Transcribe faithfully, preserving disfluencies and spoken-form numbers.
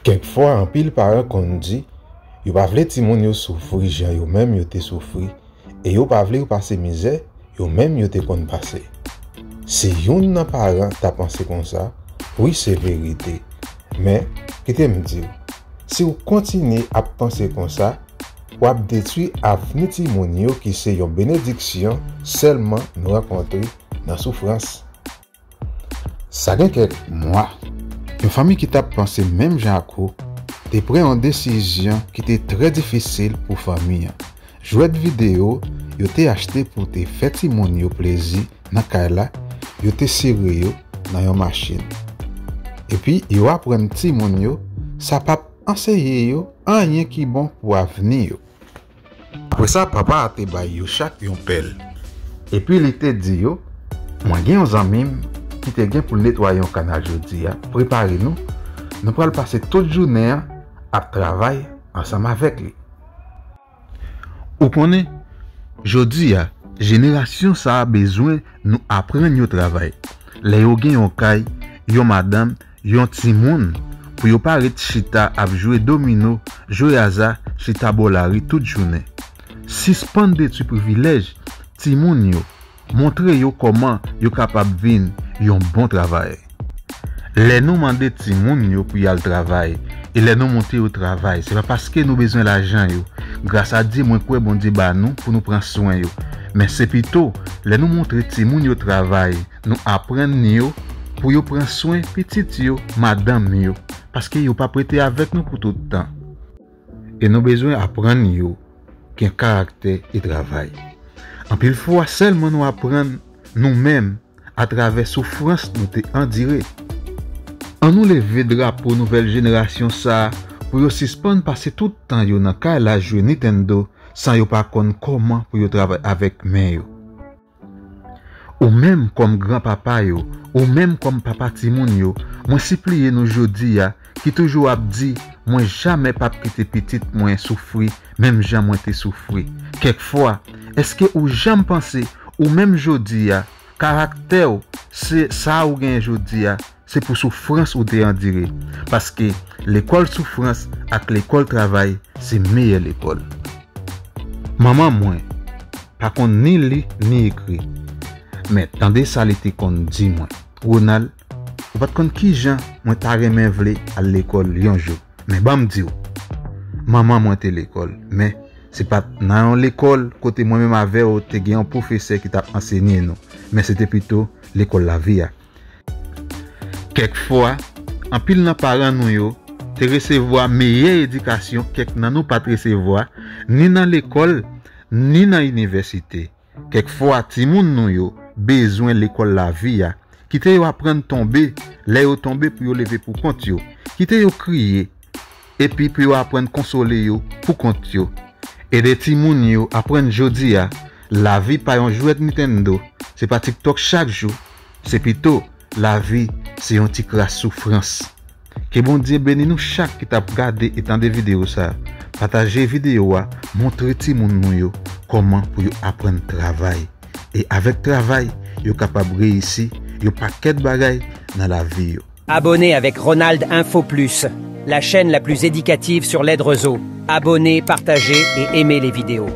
Kèk fwa, anpil paran konn di yo pa vle timoun yo soufri jan yo menm yo te soufri, e yo pa vle yo pase mizè yo menm yo te konn pase. Si youn nan paran ta panse konsa, wi, se verite. Men, kite m di w, si w kontinye ap panse konsa, w ap detwi avni timoun yo ki se yon benediksyon sèlman nou rankontre nan soufrans. Sa gen kèk mwa, yon fanmi ki t ap panse menm jan ak ou te pran yon desizyon ki te trè difisil pou fanmi an. Jwèt videyo yo te achte pou te fè timoun yo plezi nan kay la, yo te sere yo nan yon machin. Epi yo aprann timoun yo sa p ap anseye yo anyen ki bon pou avni yo. Apre sa, papa a te bay yo chak yon pèl. Epi li te di yo, "Mwen gen yon zanmi m ki te gen pou l netwaye yon kanal jodi a. Prepare nou, nou pral pase tout jounen an ap travay ansanm avèk li." Ou konnen, jodi a, jenerasyon sa a bezwen nou aprann yo travay. Lè yo gen yon kay, yon madanm, yon timoun, pou yo pa ret chita ap jwe domino, jwe aza, chita bò lari tout jounen. Sispann detwi privilèj timoun yo, montre yo kòman yo kapab vin yon bon travayè. Lè nou mande timoun yo pou y al travay, e lè nou montre yo travay, se pa paske nou bezwen lajan yo. Gras a Dye, mwen kwè Bondye ba nou pou nou pran swen yo. Men se pito, lè nou montre timoun yo travay, nou aprann yo pou yo pran swen pitit yo, madanm yo, paske yo p ap rete avèk nou pou tout tan. E nou bezwen aprann yo gen karaktè e travay. Anpil fwa, sèlman nou aprann nou menm atravè soufrans nou te andire. Annou leve drapo nouvèl jenerasyon sa a pou yo sispann pase tout tan yo nan kay la jwe Nintendo san yo pa konn kòman pou yo travay avèk men yo. Ou menm kòm granpapa yo, ou menm kòm papa timoun yo, mwen sipliye nou jodi a ki toujou ap di, "Mwen jamè p ap kite pitit mwen soufri menm jan mwen te soufri." Kèk fwa, èske ou janm panse, ou menm jodi a, karaktè w, se sa ou genyen jodi a, se pou soufrans ou te andire? Paske lekòl soufrans ak lekòl travay se meyè lekòl. Manman mwen pa konn ni li ni ekri, men tande sa li te konn di mwen, "Ronald, ou pa t konn kijan mwen ta renmen vle al lekòl yon jou. Men ban m di w, manman mwen te lekòl, men se pa t nan yon lekòl kote mwen menm avè w te gen yon pwofesè ki t ap ansenye nou, men se te pito lekòl lavi a." Kèk fwa, anpil nan paran nou yo te resevwa meyè edikasyon kèk nan nou pa t resevwa, ni nan lekòl, ni nan inivèsite. Kèk fwa, timoun nou yo bezwen lekòl lavi a. Kite yo aprann tonbe, lè yo tonbe pou yo leve pou kont yo. Kite yo kriye, epi pou yo aprann konsole yo pou kont yo. Ede timoun yo aprann jodi a, lavi pa yon jwèt Nintendo, se pa TikTok chak jou, se pito, lavi se yon ti kras soufrans. Ke Bondye beni nou chak ki t ap gade e tande videyo sa. Pataje videyo a, montre timoun nou yo kòman pou yo aprann travay. E avèk travay, yo kapab reyisi yon pakèt bagay nan lavi yo. Abonnez avec Ronald Info Plus, la chaîne la plus éducative sur les réseaux. Abonnez, partagez et aimez les vidéos.